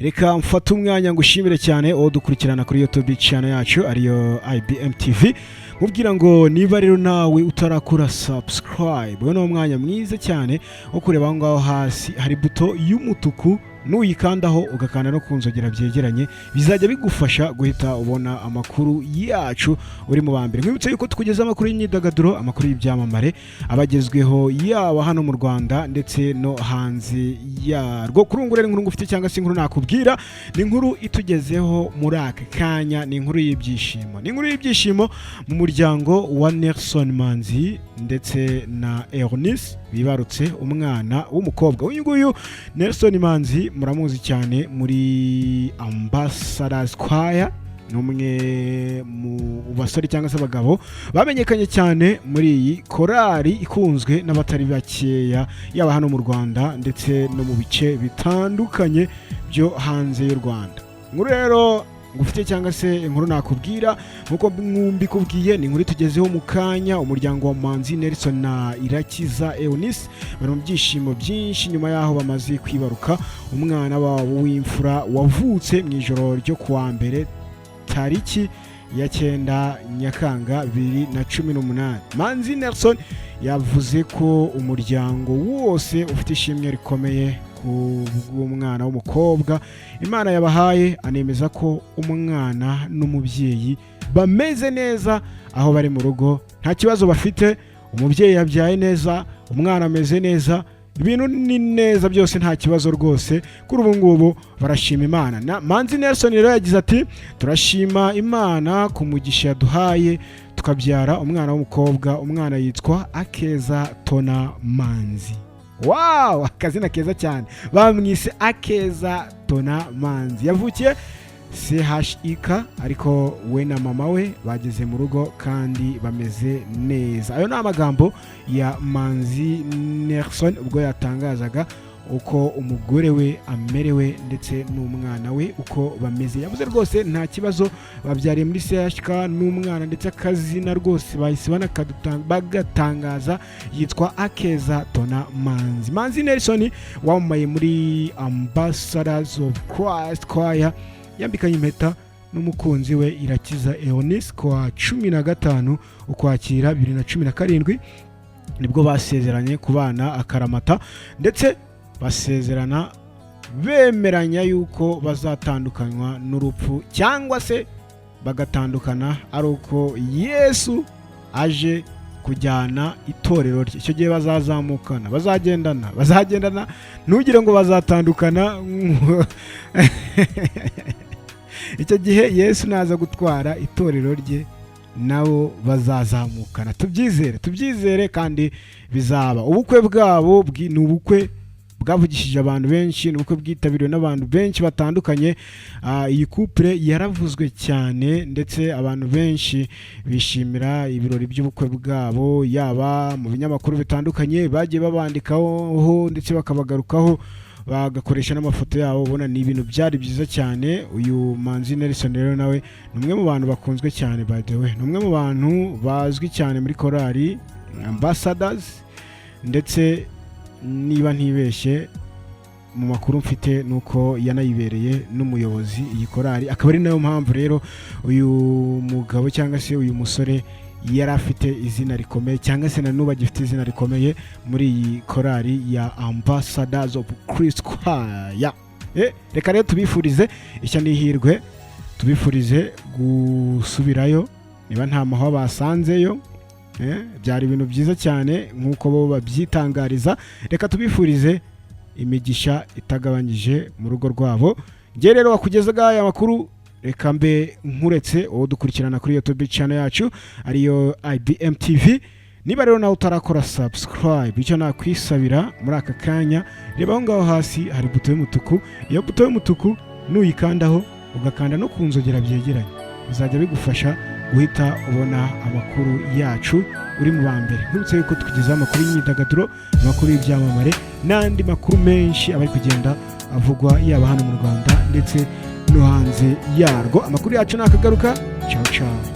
Reka mfate umwanya ngushimire cyane uwo dukurikirana kuri YouTube channel yacu, ariyo IBM TV. Mubwira ngo niba rero nawe utarakora subscribe, uyu ni umwanya mwiza cyane wo kureba aho ngaho hasi hari buto y'umutuku. Nuyikandaho, ugakanda no ku nzogera byegeranye, bizajya bigufasha guhita ubona amakuru yacu uri mu ba mbere. Nkwibutse yuko tukugeza amakuru y'imyidagaduro, amakuru y'ibyamamare abagezweho, yaba hano mu Rwanda ndetse no hanze yarwo. Kuri ubu rero, inkuru ngufite cyangwa se inkuru nakubwira ni inkuru itugezeho muri aka kanya, ni inkuru y'ibyishimo, ni inkuru y'ibyishimo mu muryango wa Nelson Manzi ndetse na Eunice bibarutse umwana w'umukobwa. Uyu nguyu Nelson Manzi muramuzi cyane muri Ambassadors Choir, ni umwe mu basore cyangwa se abagabo bamenyekanye cyane muri iyi korali ikunzwe n'abatari bakeya, yaba hano mu Rwanda ndetse no mu bice bitandukanye byo hanze y'u Rwanda. Inkuru rero ngufite cyangwa se inkuru nakubwira, nkuko mbikubwiye, ni inkuru tugezeho mu kanya. Umuryango wa Manzi Nelson na Irakiza Eunice bari mu byishimo byinshi nyuma y'aho bamaze kwibaruka umwana wabo w'imfura wavutse mu ijoro ryo kuwa mbere, tariki ya 9 Nyakanga 2018. Manzi Nelson yavuze ko umuryango wose ufite ishimwe rikomeye ku bw'umwana w'umukobwa Imana yabahaye, anemeza ko umwana n'umubyeyi bameze neza aho bari mu rugo, nta kibazo bafite. Umubyeyi yabyaye neza, umwana ameze neza, ibintu ni neza byose, nta kibazo rwose. Kuri ubu ngubu barashima Imana. Na Manzi Nelson rero yagize ati: "Turashima Imana ku mugisha yaduhaye tukabyara umwana w'umukobwa. Umwana yitwa Akeza Tona Manzi." Wow, akazina keza cyane! Bamwise Akeza Tona Manzi. Yavukiye CHIK, ariko we na mama we bageze mu rugo kandi bameze neza. Ayo ni amagambo ya Manzi Nelson ubwo yatangazaga uko umugore we amerewe ndetse n'umwana we uko bameze. Yavuze rwose nta kibazo, babyariye muri CHK n'umwana, ndetse akazina rwose bahise bagatangaza, yitwa Akeza Tona Manzi. Manzi Nelson wamamaye muri Ambassadors of Christ Choir yambikanye impeta n'umukunzi we Irakiza Eunice kuwa 15 Ukwakira 2017. Nibwo basezeranye kubana akaramata, ndetse basezerana bemeranya yuko bazatandukanywa n'urupfu cyangwa se bagatandukana ari uko Yesu aje kujyana itorero rye. Icyo gihe bazazamukana, bazagendana, bazagendana. Ntugire ngo bazatandukana. Icyo gihe Yesu naza gutwara itorero rye, nabo bazazamukana. Tubyizere, tubyizere kandi bizaba. Ubukwe bwabo ni ubukwe bwavugishije abantu benshi, ni ubukwe bwitabiriwe n'abantu benshi batandukanye. Iyi couple yaravuzwe cyane, ndetse abantu benshi bishimira ibirori by'ubukwe bwabo, yaba mu binyamakuru bitandukanye bagiye babandikaho ndetse bakabagarukaho, bagakoresha n'amafoto yabo. Ubona ni ibintu byari byiza cyane. Uyu Manzi Nelson rero nawe ni umwe mu bantu bakunzwe cyane. By the way, ni umwe mu bantu bazwi cyane muri korali Ambassadors, ndetse niba ntibeshye mu makuru mfite ni uko yanayibereye n'umuyobozi iyi korali, akaba ari nayo mpamvu rero uyu mugabo cyangwa se uyu musore yari afite izina rikomeye, cyangwa se na n'ubu agifite izina rikomeye muri iyi korali ya Ambassadors of Christ Choir. Reka rero tubifurize ishya n'ihirwe, tubifurize gusubirayo niba nta mahwa basanzeyo. Byari ibintu byiza cyane nk'uko bo babyitangariza. Reka tubifurize imigisha itagabanyije mu rugo rwabo. Njye rero wakugezaga aya makuru, reka mbe nkuretse, wowe dukurikirana kuri YouTube channel yacu, ariyo IBM TV. Niba rero nawe utarakora subscribe, icyo nakwisabira muri aka kanya, reba aho ngaho hasi hari buto y'umutuku. Iyo buto y'umutuku nuyikandaho, ugakanda no ku nzogera byegeranye, bizajya bigufasha guhita ubona amakuru yacu uri mu ba mbere. Nkwibutse yuko tukugezaho amakuru y'imyidagaduro, amakuru y'ibyamamare n'andi makuru menshi aba ari kugenda avugwa, yaba hano mu Rwanda ndetse no hanze yarwo. Amakuru yacu nakagaruka. Ciao ciao.